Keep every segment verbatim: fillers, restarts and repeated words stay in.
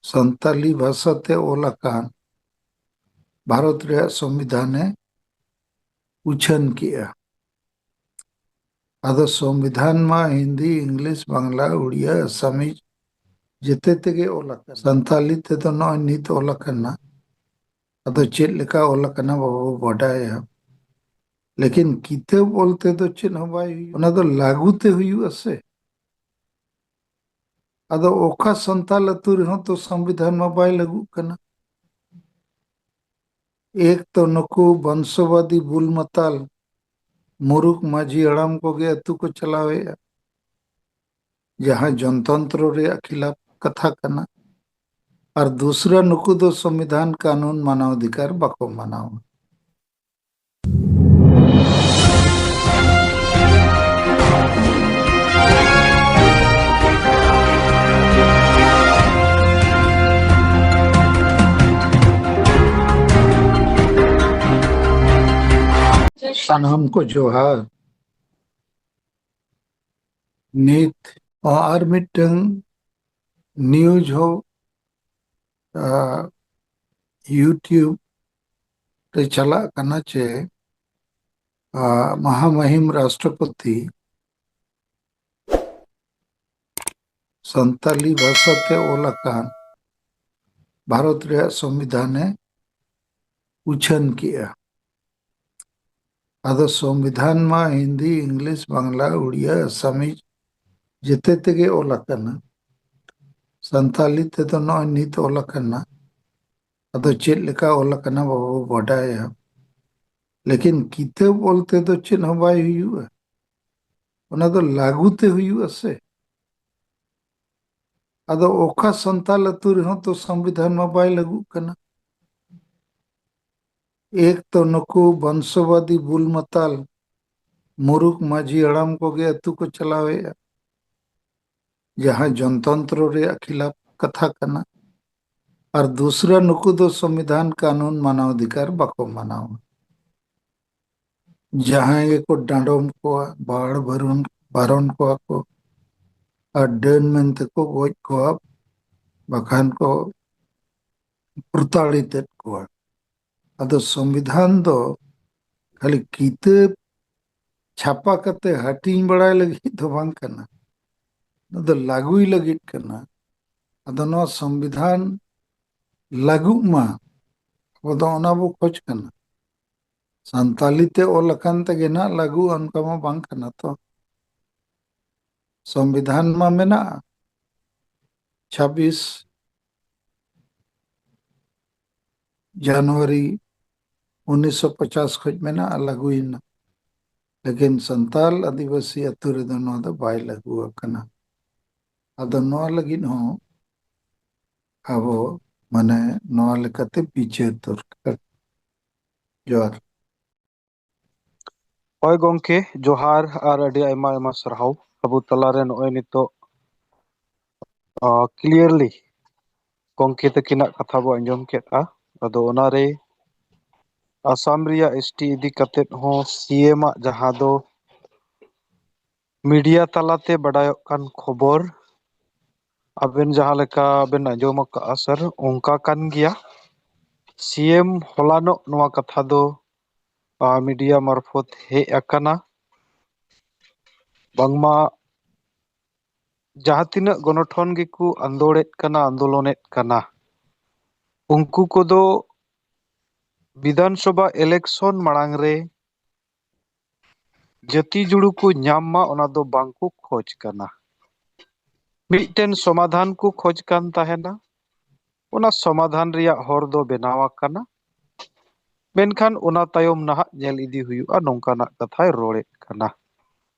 ᱥᱟᱱᱛᱟᱞᱤ ᱵᱷᱟᱥᱟ ᱛᱮ ᱚᱞ ᱟᱠᱟᱱ ᱵᱷᱟᱨᱚᱛ ᱨᱮᱭᱟᱜ ᱥᱚᱝᱵᱤᱫᱷᱟᱱᱮ ᱩᱪᱷᱟᱹᱱ ᱠᱮᱜᱼᱟ᱾ ᱟᱫᱚ ᱥᱚᱝᱵᱤᱫᱷᱟᱱ ᱢᱟ ᱦᱤᱱᱫᱤ, ᱤᱝᱞᱤᱥ, ᱵᱟᱝᱞᱟ, ᱩᱲᱤᱭᱟ, ᱟᱥᱟᱢᱤᱡ ᱡᱮᱛᱮ ᱛᱮᱜᱮ ᱚᱞ ᱟᱠᱟᱱᱟ᱾ ᱥᱟᱱᱛᱟᱞᱤ ᱛᱮᱫᱚ ᱱᱚᱜᱼᱚᱭ ᱱᱤᱛ ᱚᱞ ᱟᱠᱟᱱᱟ᱾ ᱟᱫᱚ ᱪᱮᱫ ᱞᱮᱠᱟ ᱚᱞ ᱟᱠᱟᱱᱟ ᱵᱟᱵᱚ ᱵᱟᱰᱟᱭᱟ᱾ ᱞᱮᱠᱤᱱ ᱠᱤᱛᱟᱹᱵ ᱚᱞ ᱛᱮᱫᱚ ᱪᱮᱫ ᱦᱚᱸ ᱵᱟᱭ ᱦᱩᱭᱩᱜᱼᱟ᱾ ᱚᱱᱟ ᱫᱚ ᱞᱟᱹᱜᱩ ᱛᱮ ᱦᱩᱭᱩᱜᱼᱟ ᱥᱮ᱾ ᱟᱫᱚ ᱚᱠᱟ ᱥᱟᱱᱛᱟᱞ ᱟᱹᱛᱩ ᱨᱮᱦᱚᱸ ᱛᱚ ᱥᱚᱝᱵᱤᱫᱷᱟᱱ ᱢᱟ ᱵᱟᱭ ᱞᱟᱹᱜᱩᱜ ᱠᱟᱱᱟ᱾ ᱮᱠ ᱛᱚ ᱱᱩᱠᱩ ᱵᱚᱝᱥᱚᱵᱟᱫᱤ ᱵᱩᱞ ᱢᱟᱛᱟᱞ ᱢᱩᱨᱩᱠ ᱢᱟᱹᱡᱷᱤ ᱦᱟᱲᱟᱢ ᱠᱚᱜᱮ ᱟᱹᱛᱩ ᱠᱚ ᱪᱟᱞᱟᱣᱮᱫᱼᱟ, ᱡᱟᱦᱟᱸ ᱡᱚᱱᱛᱚᱱᱛᱨᱚ ᱨᱮᱭᱟᱜ ᱠᱷᱤᱞᱟᱯ ᱠᱟᱛᱷᱟ ᱠᱟᱱᱟ᱾ ᱟᱨ ᱫᱩᱥᱨᱟ, ᱱᱩᱠᱩ ᱫᱚ ᱥᱚᱝᱵᱤᱫᱷᱟᱱ ᱠᱟᱹᱱᱩᱱ ᱢᱟᱱᱟᱣ ᱚᱫᱷᱤᱠᱟᱨ ᱵᱟᱠᱚ ᱢᱟᱱᱟᱣᱟ᱾ ᱥᱟᱱᱟᱢ ᱠᱚ ᱡᱚᱦᱟᱨ᱾ ᱱᱤᱛ ᱟᱨ ᱢᱤᱫᱴᱟᱝ ᱱᱤᱭᱩᱡᱽ ᱦᱚᱸ, ᱟ, YouTube ᱨᱮ ᱪᱟᱞᱟᱜ ᱠᱟᱱᱟ ᱪᱮ, ᱟ, ᱢᱟᱦᱟᱢᱟᱦᱤᱢ ᱨᱟᱥᱴᱨᱚᱯᱚᱛᱤ ᱥᱟᱱᱛᱟᱞᱤ ᱵᱷᱟᱥᱟ ᱛᱮ ᱚᱞ ᱟᱠᱟᱱ ᱵᱷᱟᱨᱚᱛ ᱨᱮᱭᱟᱜ ᱥᱚᱝᱵᱤᱫᱷᱟᱱᱮ ᱩᱪᱷᱟᱹᱱ ᱠᱮᱜᱼᱟ᱾ ᱟᱫᱚ ᱥᱚᱝᱵᱤᱫᱷᱟᱱ ᱢᱟ ᱦᱤᱱᱫᱤ, ᱤᱝᱞᱤᱥ, ᱵᱟᱝᱞᱟ, ᱩᱲᱤᱭᱟ, ᱟᱥᱟᱢᱤᱡ ᱡᱮᱛᱮ ᱛᱮᱜᱮ ᱚᱞ ᱟᱠᱟᱱᱟ᱾ ᱥᱟᱱᱛᱟᱞᱤ ᱛᱮᱫᱚ ᱱᱚᱜᱼᱚᱭ ᱱᱤᱛ ᱚᱞ ᱟᱠᱟᱱᱟ᱾ ᱟᱫᱚ ᱪᱮᱫ ᱞᱮᱠᱟ ᱚᱞ ᱟᱠᱟᱱᱟ ᱵᱟᱵᱚ ᱵᱟᱰᱟᱭᱟ᱾ ᱞᱮᱠᱤᱱ ᱠᱤᱛᱟᱹᱵ ᱚᱞ ᱛᱮᱫᱚ ᱪᱮᱫ ᱦᱚᱸ ᱵᱟᱭ ᱦᱩᱭᱩᱜᱼᱟ᱾ ᱚᱱᱟ ᱫᱚ ᱞᱟᱹᱜᱩ ᱛᱮ ᱦᱩᱭᱩᱜᱼᱟ ᱥᱮ᱾ ᱟᱫᱚ ᱚᱠᱟ ᱥᱟᱱᱛᱟᱞ ᱟᱹᱛᱩ ᱨᱮᱦᱚᱸ ᱛᱚ ᱥᱚᱝᱵᱤᱫᱷᱟᱱ ᱢᱟ ᱵᱟᱭ ᱞᱟᱹᱜᱩᱜ ᱠᱟᱱᱟ᱾ ᱮᱠ ᱛᱚ ᱱᱩᱠᱩ ᱵᱚᱝᱥᱚᱵᱟᱫᱤ ᱵᱩᱞ ᱢᱟᱛᱟᱞ ᱢᱩᱨᱩᱠ ᱢᱟᱹᱡᱷᱤ ᱦᱟᱲᱟᱢ ᱠᱚᱜᱮ ᱟᱹᱛᱩ ᱠᱚ ᱪᱟᱞᱟᱣᱮᱫᱼᱟ, ᱡᱟᱦᱟᱸ ᱡᱚᱱᱛᱚᱱᱛᱨᱚ ᱨᱮᱭᱟᱜ ᱠᱷᱤᱞᱟᱯ ᱠᱟᱛᱷᱟ ᱠᱟᱱᱟ᱾ ᱟᱨ ᱫᱩᱥᱨᱟ, ᱱᱩᱠᱩ ᱫᱚ ᱥᱚᱝᱵᱤᱫᱷᱟᱱ ᱠᱟᱹᱱᱩᱱ ᱢᱟᱱᱟᱣ ᱚᱫᱷᱤᱠᱟᱨ ᱵᱟᱠᱚ ᱢᱟᱱᱟᱣᱟ᱾ ᱡᱟᱦᱟᱸᱭ ᱜᱮᱠᱚ ᱰᱟᱸᱰᱚᱢ ᱠᱚᱣᱟ, ᱵᱟᱲ ᱵᱟᱨᱚᱱ, ᱵᱟᱨᱚᱱ ᱠᱚᱣᱟ ᱠᱚ, ᱟᱨ ᱰᱟᱹᱱ ᱢᱮᱱᱛᱮ ᱠᱚ ᱜᱚᱡ ᱠᱚᱣᱟ, ᱵᱟᱠᱷᱟᱱ ᱠᱚ ᱯᱨᱚᱛᱟᱲᱤᱛᱮᱫ ᱠᱚᱣᱟ᱾ ᱟᱫᱚ ᱥᱚᱝᱵᱤᱫᱷᱟᱱ ᱫᱚ ᱠᱷᱟᱹᱞᱤ ᱠᱤᱛᱟᱹᱵ ᱪᱷᱟᱯᱟ ᱠᱟᱛᱮ ᱦᱟᱹᱴᱤᱧ ᱵᱟᱲᱟᱭ ᱞᱟᱹᱜᱤᱫ ᱫᱚ ᱵᱟᱝ ᱠᱟᱱᱟ, ᱱᱚᱣᱟ ᱫᱚ ᱞᱟᱹᱜᱩᱭ ᱞᱟᱹᱜᱤᱫ ᱠᱟᱱᱟ᱾ ᱟᱫᱚ ᱱᱚᱣᱟ ᱥᱚᱝᱵᱤᱫᱷᱟᱱ ᱞᱟᱹᱜᱩᱜ ᱢᱟ, ᱟᱵᱚ ᱫᱚ ᱚᱱᱟ ᱵᱚ ᱠᱷᱚᱡᱽ ᱠᱟᱱᱟ᱾ ᱥᱟᱱᱛᱟᱞᱤ ᱛᱮ ᱚᱞ ᱟᱠᱟᱱ ᱛᱮᱜᱮ ᱱᱟᱜ ᱞᱟᱹᱜᱩᱜᱼᱟ, ᱚᱱᱠᱟ ᱢᱟ ᱵᱟᱝ ᱠᱟᱱᱟ ᱛᱚ᱾ ᱥᱚᱝᱵᱤᱫᱷᱟᱱ ᱢᱟ ᱢᱮᱱᱟᱜᱼᱟ, ᱪᱷᱟᱵᱵᱤᱥ ᱡᱟᱱᱩᱣᱟᱨᱤ ᱩᱱᱤᱥᱥᱚ ᱯᱚᱪᱟᱥ ᱠᱷᱚᱱ ᱢᱮᱱᱟᱜᱼᱟ, ᱞᱟᱹᱜᱩᱭᱮᱱᱟ᱾ ᱞᱮᱠᱤᱱ ᱥᱟᱱᱛᱟᱞ ᱟᱹᱫᱤᱵᱟᱹᱥᱤ ᱟᱹᱛᱩ ᱨᱮᱫᱚ ᱱᱚᱣᱟ ᱫᱚ ᱵᱟᱭ ᱞᱟᱹᱜᱩ ᱟᱠᱟᱱᱟ᱾ ᱟᱫᱚ ᱱᱚᱣᱟ ᱞᱟᱹᱜᱤᱫ ᱦᱚᱸ ᱟᱵᱚ ᱢᱟᱱᱮ ᱱᱚᱣᱟ ᱞᱮᱠᱟᱛᱮ ᱵᱤᱪᱟᱹᱨ ᱫᱚᱨᱠᱟᱨ᱾ ᱡᱚᱦᱟᱨ᱾ ᱦᱳᱭ ᱜᱚᱢᱠᱮ, ᱡᱚᱦᱟᱨ ᱟᱨ ᱟᱹᱰᱤ ᱟᱭᱢᱟ ᱟᱭᱢᱟ ᱥᱟᱨᱦᱟᱣ᱾ ᱟᱵᱚ ᱛᱟᱞᱟᱨᱮ ᱱᱚᱜᱼᱚᱭ ᱱᱤᱛᱚᱜ, ᱟᱸ, clearly ᱜᱚᱢᱠᱮ ᱛᱟᱹᱠᱤᱱᱟᱜ ᱠᱟᱛᱷᱟ ᱵᱚ ᱟᱸᱡᱚᱢ ᱠᱮᱫᱼᱟ᱾ ᱟᱫᱚ ᱚᱱᱟᱨᱮ ᱟᱥᱟᱢ ᱨᱮᱭᱟᱜ ᱮᱥ ᱴᱤ ᱤᱫᱤ ᱠᱟᱛᱮᱫ ᱦᱚᱸ ᱥᱤ ᱮᱢ ᱟᱜ ᱡᱟᱦᱟᱸ ᱫᱚ, ᱢᱤᱰᱤᱭᱟ ᱛᱟᱞᱟᱛᱮ ᱵᱟᱰᱟᱭᱚᱜ ᱠᱟᱱ ᱠᱷᱚᱵᱚᱨ, ᱟᱵᱮᱱ ᱡᱟᱦᱟᱸ ᱞᱮᱠᱟ ᱵᱮᱱ ᱟᱸᱡᱚᱢ ᱟᱠᱟᱫᱼᱟ ᱥᱟᱨ, ᱚᱱᱠᱟ ᱠᱟᱱ ᱜᱮᱭᱟ᱾ ᱥᱤ ᱮᱢ ᱦᱚᱞᱟᱱᱚᱜ ᱱᱚᱣᱟ ᱠᱟᱛᱷᱟ ᱫᱚ, ᱟᱸ, ᱢᱤᱰᱤᱭᱟ ᱢᱟᱨᱯᱷᱚᱛ ᱦᱮᱡ ᱟᱠᱟᱱᱟ, ᱵᱟᱝᱢᱟ ᱡᱟᱦᱟᱸ ᱛᱤᱱᱟᱹᱜ ᱜᱚᱱᱚᱴᱷᱚᱱ ᱜᱮᱠᱚ ᱟᱱᱫᱳᱲᱮᱫ ᱠᱟᱱᱟ, ᱟᱱᱫᱳᱞᱚᱱᱮᱫ ᱠᱟᱱᱟ, ᱩᱱᱠᱩ ᱠᱚᱫᱚ ᱵᱤᱫᱷᱟᱱ ᱥᱚᱵᱷᱟ election ᱢᱟᱲᱟᱝ ᱨᱮ ᱡᱟᱹᱛᱤ ᱡᱩᱲᱩ ᱠᱚ ᱧᱟᱢ ᱢᱟ, ᱚᱱᱟ ᱫᱚ ᱵᱟᱝ ᱠᱚ ᱠᱷᱚᱡᱽ ᱠᱟᱱᱟ᱾ ᱢᱤᱫᱴᱮᱱ ᱥᱚᱢᱟᱫᱷᱟᱱ ᱠᱚ ᱠᱷᱚᱡᱽ ᱠᱟᱱ ᱛᱟᱦᱮᱱᱟ, ᱚᱱᱟ ᱥᱚᱢᱟᱫᱷᱟᱱ ᱨᱮᱭᱟᱜ ᱦᱚᱨ ᱫᱚ ᱵᱮᱱᱟᱣ ᱟᱠᱟᱱᱟ, ᱢᱮᱱᱠᱷᱟᱱ ᱚᱱᱟ ᱛᱟᱭᱚᱢ ᱱᱟᱦᱟᱜ ᱧᱮᱞ ᱤᱫᱤ ᱦᱩᱭᱩᱜᱼᱟ, ᱱᱚᱝᱠᱟᱱᱟᱜ ᱠᱟᱛᱷᱟᱭ ᱨᱚᱲᱮᱫ ᱠᱟᱱᱟ᱾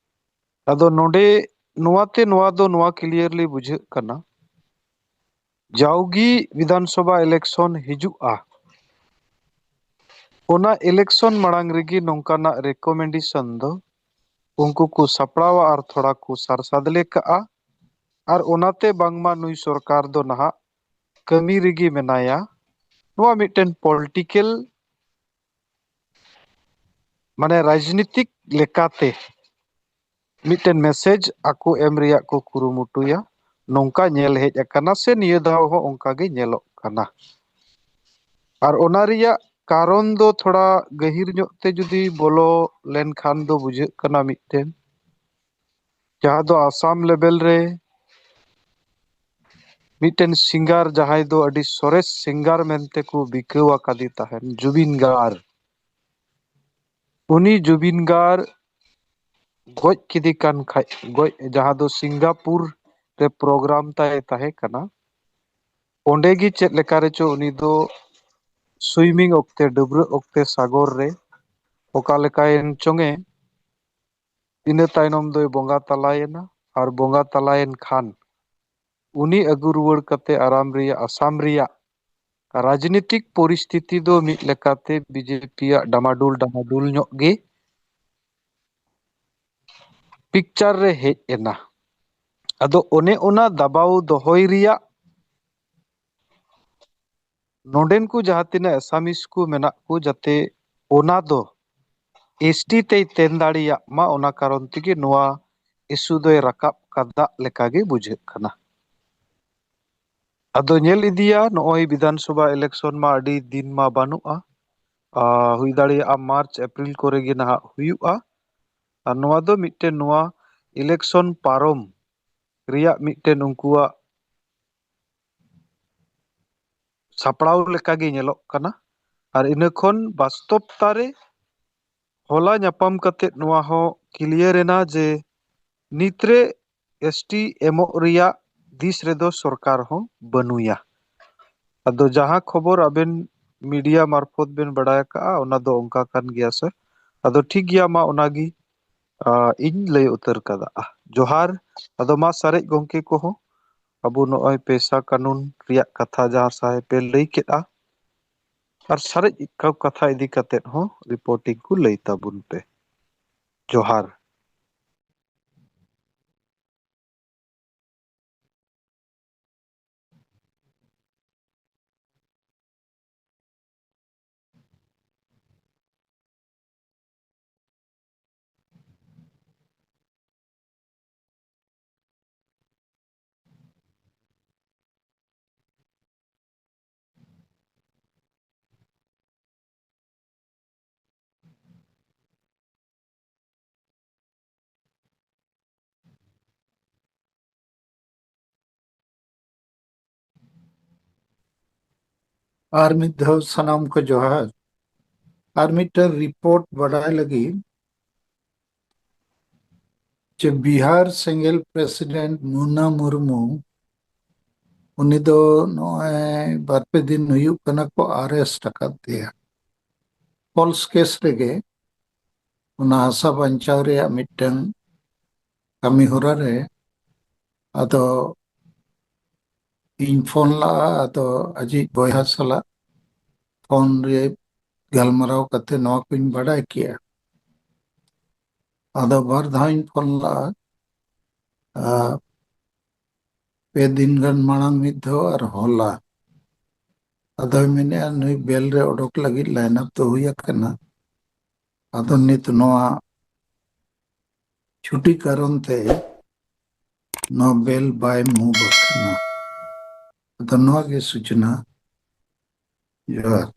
ᱟᱫᱚ ᱱᱚᱰᱮ ᱱᱚᱣᱟᱛᱮ ᱱᱚᱣᱟ ᱫᱚ ᱱᱚᱣᱟ clearly ᱵᱩᱡᱷᱟᱹᱜ ᱠᱟᱱᱟ, ᱡᱟᱣᱜᱮ ᱵᱤᱫᱷᱟᱱ ᱥᱚᱵᱷᱟ election ᱦᱤᱡᱩᱜᱼᱟ, ᱚᱱᱟ election ᱢᱟᱲᱟᱝ ᱨᱮᱜᱮ ᱱᱚᱝᱠᱟᱱᱟᱜ recommendation ᱫᱚ ᱩᱱᱠᱩ ᱠᱚ ᱥᱟᱯᱲᱟᱣᱟ ᱟᱨ ᱛᱷᱚᱲᱟ ᱠᱚ ᱥᱟᱨ ᱥᱟᱫᱞᱮ ᱠᱟᱜᱼᱟ᱾ ᱟᱨ ᱚᱱᱟᱛᱮ ᱵᱟᱝᱢᱟ ᱱᱩᱭ ᱥᱚᱨᱠᱟᱨ ᱫᱚ ᱱᱟᱦᱟᱜ ᱠᱟᱹᱢᱤ ᱨᱮᱜᱮ ᱢᱮᱱᱟᱭᱟ᱾ ᱱᱚᱣᱟ ᱢᱤᱫᱴᱮᱱ political, ᱢᱟᱱᱮ ᱨᱟᱡᱽᱱᱤᱛᱤᱠ ᱞᱮᱠᱟᱛᱮ ᱢᱤᱫᱴᱮᱱ message ᱟᱠᱚ ᱮᱢ ᱨᱮᱭᱟᱜ ᱠᱚ ᱠᱩᱨᱩᱢᱩᱴᱩᱭᱟ᱾ ᱱᱚᱝᱠᱟ ᱧᱮᱞ ᱦᱮᱡ ᱟᱠᱟᱱᱟ, ᱥᱮ ᱱᱤᱭᱟᱹ ᱫᱷᱟᱣ ᱦᱚᱸ ᱚᱱᱠᱟ ᱜᱮ ᱧᱮᱞᱚᱜ ᱠᱟᱱᱟ᱾ ᱟᱨ ᱚᱱᱟ ᱨᱮᱭᱟᱜ ᱠᱟᱨᱚᱱ ᱫᱚ ᱛᱷᱚᱲᱟ ᱜᱟᱹᱦᱤᱨ ᱧᱚᱜ ᱛᱮ ᱡᱩᱫᱤ ᱵᱚᱞᱚ ᱞᱮᱱᱠᱷᱟᱱ ᱫᱚ ᱵᱩᱡᱷᱟᱹᱜ ᱠᱟᱱᱟ, ᱢᱤᱫᱴᱮᱱ ᱡᱟᱦᱟᱸ ᱫᱚ ᱟᱥᱟᱢ ᱞᱮᱵᱮᱞ ᱨᱮ ᱢᱤᱫᱴᱮᱱ ᱥᱤᱝᱜᱟᱨ, ᱡᱟᱦᱟᱸᱭ ᱫᱚ ᱟᱹᱰᱤ ᱥᱚᱨᱮᱥ ᱥᱤᱝᱜᱟᱨ ᱢᱮᱱᱛᱮ ᱠᱚ ᱵᱤᱠᱟᱹᱣ ᱟᱠᱟᱫᱮ ᱛᱟᱦᱮᱱ, ᱡᱩᱵᱤᱱ ᱜᱟᱨ᱾ ᱩᱱᱤ ᱡᱩᱵᱤᱱ ᱜᱟᱨ ᱜᱚᱡ ᱠᱮᱫᱮ ᱠᱟᱱ ᱠᱷᱟᱡ, ᱜᱚᱡ, ᱡᱟᱦᱟᱸ ᱫᱚ ᱥᱤᱝᱜᱟᱯᱩᱨ ᱨᱮ ᱯᱨᱳᱜᱨᱟᱢ ᱛᱟᱭ ᱛᱟᱦᱮᱸ ᱠᱟᱱᱟ, ᱚᱸᱰᱮ ᱜᱮ ᱪᱮᱫ ᱞᱮᱠᱟ ᱨᱮᱪᱚ ᱩᱱᱤ ᱫᱚ ᱥᱩᱭᱢᱤᱝ ᱚᱠᱛᱮ, ᱰᱟᱹᱵᱽᱨᱟᱹᱜ ᱚᱠᱛᱮ ᱥᱟᱜᱚᱨ ᱨᱮ ᱚᱠᱟ ᱞᱮᱠᱟᱭᱮᱱ ᱪᱚᱝᱮ, ᱤᱱᱟᱹ ᱛᱟᱭᱱᱚᱢ ᱫᱚᱭ ᱵᱚᱸᱜᱟ ᱛᱟᱞᱟᱭᱮᱱᱟ᱾ ᱟᱨ ᱵᱚᱸᱜᱟ ᱛᱟᱞᱟᱭᱮᱱ ᱠᱷᱟᱱ ᱩᱱᱤ ᱟᱹᱜᱩ ᱨᱩᱣᱟᱹᱲ ᱠᱟᱛᱮ ᱟᱨᱟᱢ ᱨᱮᱭᱟᱜ, ᱟᱥᱟᱢ ᱨᱮᱭᱟᱜ ᱨᱟᱡᱽᱱᱤᱛᱤᱠ ᱯᱚᱨᱤᱥᱛᱷᱤᱛᱤ ᱫᱚ ᱢᱤᱫ ᱞᱮᱠᱟᱛᱮ ᱵᱤᱡᱮᱯᱤᱭᱟᱜ ᱰᱟᱢᱟᱰᱩᱞ ᱰᱟᱢᱟᱰᱩᱞ ᱧᱚᱜ ᱜᱮ ᱯᱤᱠᱪᱟᱨ ᱨᱮ ᱦᱮᱡ ᱮᱱᱟ᱾ ᱟᱫᱚ ᱚᱱᱮ ᱚᱱᱟ ᱫᱟᱵᱟᱣ ᱫᱚᱦᱚᱭ ᱨᱮᱭᱟᱜ ᱱᱚᱰᱮᱱ ᱠᱚ ᱡᱟᱦᱟᱸ ᱛᱤᱱᱟᱹᱜ ᱟᱥᱟᱢᱤᱥ ᱠᱚ ᱢᱮᱱᱟᱜ ᱠᱚ, ᱡᱟᱛᱮ ᱚᱱᱟ ᱫᱚ ᱮᱥᱴᱤ ᱛᱮᱭ ᱛᱮᱱ ᱫᱟᱲᱮᱭᱟᱜ ᱢᱟ, ᱚᱱᱟ ᱠᱟᱨᱚᱱ ᱛᱮᱜᱮ ᱱᱚᱣᱟ ᱤᱥᱩ ᱫᱚᱭ ᱨᱟᱠᱟᱵ ᱠᱟᱫᱟᱜ ᱞᱮᱠᱟᱜᱮ ᱵᱩᱡᱷᱟᱹᱜ ᱠᱟᱱᱟ᱾ ᱟᱫᱚ ᱧᱮᱞ ᱤᱫᱤᱭᱟ, ᱱᱚᱜᱼᱚᱭ ᱵᱤᱫᱷᱟᱱ ᱥᱚᱵᱷᱟ ᱤᱞᱮᱠᱥᱚᱱ ᱢᱟ ᱟᱹᱰᱤ ᱫᱤᱱ ᱢᱟ ᱵᱟᱹᱱᱩᱜᱼᱟ᱾ ᱟ, ᱦᱩᱭ ᱫᱟᱲᱮᱭᱟᱜᱼᱟ ᱢᱟᱨᱪ ᱮᱯᱨᱤᱞ ᱠᱚᱨᱮ ᱜᱮ ᱱᱟᱦᱟᱜ ᱦᱩᱭᱩᱜᱼᱟ᱾ ᱟᱨ ᱱᱚᱣᱟ ᱫᱚ ᱢᱤᱫᱴᱮᱱ, ᱱᱚᱣᱟ ᱤᱞᱮᱠᱥᱚᱱ ᱯᱟᱨᱚᱢ ᱨᱮᱭᱟᱜ ᱢᱤᱫᱴᱮᱱ ᱩᱱᱠᱩᱣᱟᱜ ᱥᱟᱯᱲᱟᱣ ᱞᱮᱠᱟᱜᱮ ᱧᱮᱞᱚᱜ ᱠᱟᱱᱟ᱾ ᱟᱨ ᱤᱱᱟᱹ ᱠᱷᱚᱱ ᱵᱟᱥᱛᱚᱵᱛᱟ ᱨᱮ ᱦᱚᱞᱟ ᱧᱟᱯᱟᱢ ᱠᱟᱛᱮ ᱱᱚᱣᱟ ᱦᱚᱸ ᱠᱞᱤᱭᱟᱨ ᱮᱱᱟ ᱡᱮ ᱱᱤᱛᱨᱮ ᱮᱥᱴᱤ ᱮᱢᱚᱜ ᱨᱮᱭᱟᱜ ᱫᱤᱥ ᱨᱮᱫᱚ ᱥᱚᱨᱠᱟᱨ ᱦᱚᱸ ᱵᱟᱹᱱᱩᱭᱟ᱾ ᱟᱫᱚ ᱡᱟᱦᱟᱸ ᱠᱷᱚᱵᱚᱨ ᱟᱵᱮᱱ ᱢᱤᱰᱤᱭᱟ ᱢᱟᱨᱯᱷᱚᱛ ᱵᱮᱱ ᱵᱟᱲᱟᱭ ᱟᱠᱟᱜᱼᱟ, ᱚᱱᱟ ᱫᱚ ᱚᱱᱠᱟ ᱠᱟᱱ ᱜᱮᱭᱟ ᱥᱮ᱾ ᱟᱫᱚ ᱴᱷᱤᱠ ᱜᱮᱭᱟ, ᱢᱟ ᱚᱱᱟᱜᱮ, ᱟ, ᱤᱧ ᱞᱟᱹᱭ ᱩᱛᱟᱹᱨ ᱠᱟᱫᱟ᱾ ᱡᱚᱦᱟᱨ᱾ ᱟᱫᱚ ᱢᱟ ᱥᱟᱨᱮᱡ ᱜᱚᱢᱠᱮ ᱠᱚᱦᱚᱸ, ᱟᱵᱚ ᱱᱚᱜᱼᱚᱭ ᱯᱮᱥᱟ ᱠᱟᱹᱱᱩᱱ ᱨᱮᱭᱟᱜ ᱠᱟᱛᱷᱟ ᱡᱟᱦᱟᱸ ᱥᱟᱭ ᱯᱮ ᱞᱟᱹᱭ ᱠᱮᱫᱼᱟ, ᱟᱨ ᱥᱟᱨᱮᱡ ᱠᱟᱛᱷᱟ ᱤᱫᱤ ᱠᱟᱛᱮᱫ ᱦᱚᱸ ᱨᱤᱯᱳᱨᱴᱤᱝ ᱠᱚ ᱞᱟᱹᱭ ᱛᱟᱵᱚᱱ ᱯᱮ᱾ ᱡᱚᱦᱟᱨ᱾ ᱟᱨ ᱢᱤᱫ ᱫᱷᱟᱣ ᱥᱟᱱᱟᱢ ᱠᱚ ᱡᱚᱦᱟᱨ᱾ ᱟᱨ ᱢᱤᱫᱴᱟᱝ ᱨᱤᱯᱳᱨᱴ ᱵᱟᱰᱟᱭ ᱞᱟᱹᱜᱤᱫ ᱡᱮ ᱵᱤᱦᱟᱨ ᱥᱮᱸᱜᱮᱞ ᱯᱨᱮᱥᱤᱰᱮᱱᱴ ᱢᱩᱱᱟ ᱢᱩᱨᱢᱩ, ᱩᱱᱤ ᱫᱚ ᱱᱚᱜᱼᱚᱭ ᱵᱟᱨ ᱯᱮ ᱫᱤᱱ ᱦᱩᱭᱩᱜ ᱠᱟᱱᱟ ᱠᱚ ᱟᱨᱮᱥᱴ ᱟᱠᱟᱫ ᱫᱮᱭᱟ᱾ ᱯᱷᱚᱞᱥ ᱠᱮᱥ ᱨᱮᱜᱮ ᱚᱱᱟ ᱦᱟᱥᱟ ᱵᱟᱧᱪᱟᱣ ᱨᱮᱭᱟᱜ ᱢᱤᱫᱴᱟᱝ ᱠᱟᱹᱢᱤ ᱦᱚᱨᱟ ᱨᱮ ᱟᱫᱚ ᱤᱧ ᱯᱷᱳᱱ ᱞᱟᱜᱼᱟ, ᱟᱫᱚ ᱟᱡᱤᱡ ᱵᱚᱭᱦᱟ ᱥᱟᱞᱟᱜ ᱯᱷᱳᱱ ᱨᱮ ᱜᱟᱞᱢᱟᱨᱟᱣ ᱠᱟᱛᱮ ᱱᱚᱣᱟ ᱠᱚᱧ ᱵᱟᱰᱟᱭ ᱠᱮᱜᱼᱟ᱾ ᱟᱫᱚ ᱵᱟᱨ ᱫᱷᱟᱣ ᱤᱧ ᱯᱷᱳᱱ ᱞᱟᱜᱼᱟ, ᱟᱨ ᱯᱮ ᱫᱤᱱ ᱜᱟᱱ ᱢᱟᱲᱟᱝ ᱢᱤᱫ ᱫᱷᱟᱣ ᱟᱨ ᱦᱚᱞᱟ᱾ ᱟᱫᱚᱭ ᱢᱮᱱᱮᱫᱼᱟ ᱱᱩᱭ ᱵᱮᱞ ᱨᱮ ᱚᱰᱚᱠ ᱞᱟᱹᱜᱤᱫ ᱞᱟᱭᱤᱱ ᱟᱯ ᱫᱚ ᱦᱩᱭ ᱟᱠᱟᱱᱟ᱾ ᱟᱫᱚ ᱱᱤᱛ ᱱᱚᱣᱟ ᱪᱷᱩᱴᱤ ᱠᱟᱨᱚᱱ ᱛᱮ ᱱᱚᱣᱟ ᱵᱮᱞ ᱵᱟᱭ ᱢᱩᱵᱷ ᱟᱠᱟᱱᱟ᱾ ᱟᱫᱚ ᱱᱚᱣᱟ ᱜᱮ ᱥᱩᱪᱚᱱᱟ᱾ ᱡᱚᱦᱟᱨ᱾